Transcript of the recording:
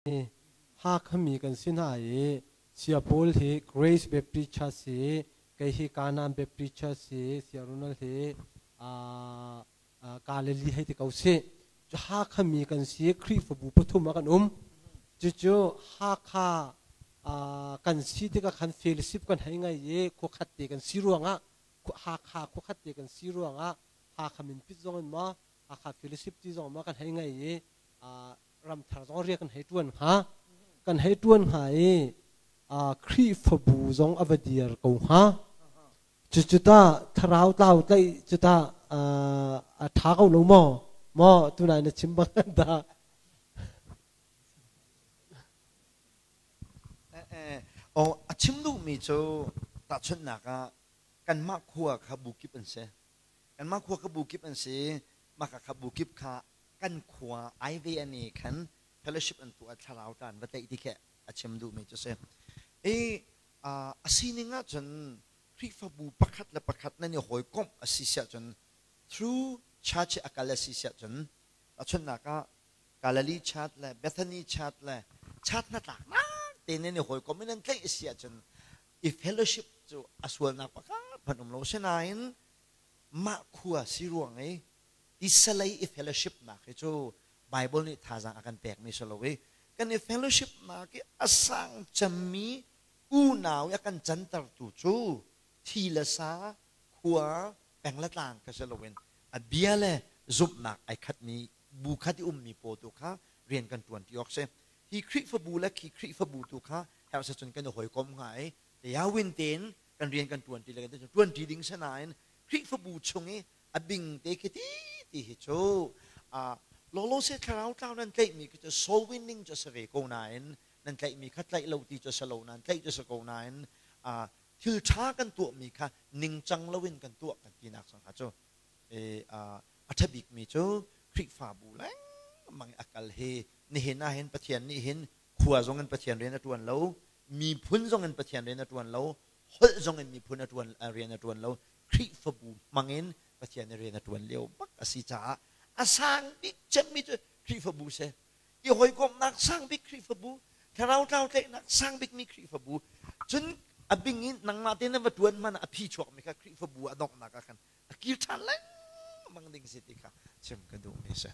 Hakha mi kan si hna i Saya Paul hi Grace Baptist Church si, kei hi Canaan Baptist Church si, Saya Ronald hi Galilee hei ti ko sih. Cu Hakha mi kan si, Khrihfabu pathum ah kan um. Cucu Hakha kan si tikah khan fellowship kan hei ngei i khuakhat te kan si ruangah Hakha khuakhat te kan si ruangah Hakha minpit zong in maw Hakha fellowship ti zong maw kan hei ngei i ramthar zong rian kan hei ṭuan hnga kan hei ṭuan hnga i Khrihfabu zong a va dir ko hnga. Cucu ta thlarau tlau tlaih cu ta a ṭha ko lo maw? Maw tunai na chim bang dah? Oh, a chim duhmi cu tahchunhnak ah kanmah khua kha bu kip an si. Kanmah khua kha bu kip an si. Mah kha bu kip kha kan khua ai ve an i khan fellowship an tuah, thlarau tan va tlaih ti khi a chim duhmi cu si. I a sining ahcun Khrihfabu pakhat le pakhat nan i hawikomh a si siah cun, through church a kal a si siah cun, tahchunhnak ah Galilee church le Bethany church le church hnatlaknak te nan i hawikomh in nan tlaih a si ahcun i fellowship cu a sualnak pakhat hmanh um lo. Sinain mah khua si ruang i tisalei i fellowship nak hi cu Bible nih thazaang a kan pekmi si lo i kan i fellowship nak i a sang cemmi unau i a kan cantertu cu thi le sa, khua, peng le tlang kha si loin a bia le zumhnak ai khatmi bu khat i ummi pawl tu kha rian kan ṭuan ti awk si. Hi Khrihfabu le khi Khrihfabu tu kha herh cun kan i hawikom hnga i yawin tein kan rian kan ṭuan ṭi le kan ṭuan ṭi ding si nain Khrihfabu chung i a bing te khi ti ti hi cu lawlaw se thlarau tlau nan tlaihmi khi cu soul winning cu a si ve ko nain nan tlaihmi kha tlaih lo ti cu a si lo nain tlaih cu a si ko nain thil ṭha kan tuahmi kha ningcang loin kan tuah kan tinak sang kha cu a ṭha bikmi cu Khrihfabu lengmang i a kal hi. Nihin ah hin Pathian nih hin khua zong in Pathian rian a ṭuan lo, miphun zong in Pathian rian a ṭuan lo, holh zong in miphun a ṭuan rian a ṭuan lo. Khrihfabu hmangin Pathian nih rian a ṭuan lio bak a si caah a sang bik cemmi cu Khrihfabu si. I hawikomhnak sang bik Khrihfabu, thlarau tlau tlaihnak sang bikmi Khrihfabu. Cun a bing in nangmah te na va ṭuan hmanh ah a phi chuakmi kha Khrihfabu a donghnak ah khan a kir ṭhan lengmang ding si ti kha chim ka duhmi si.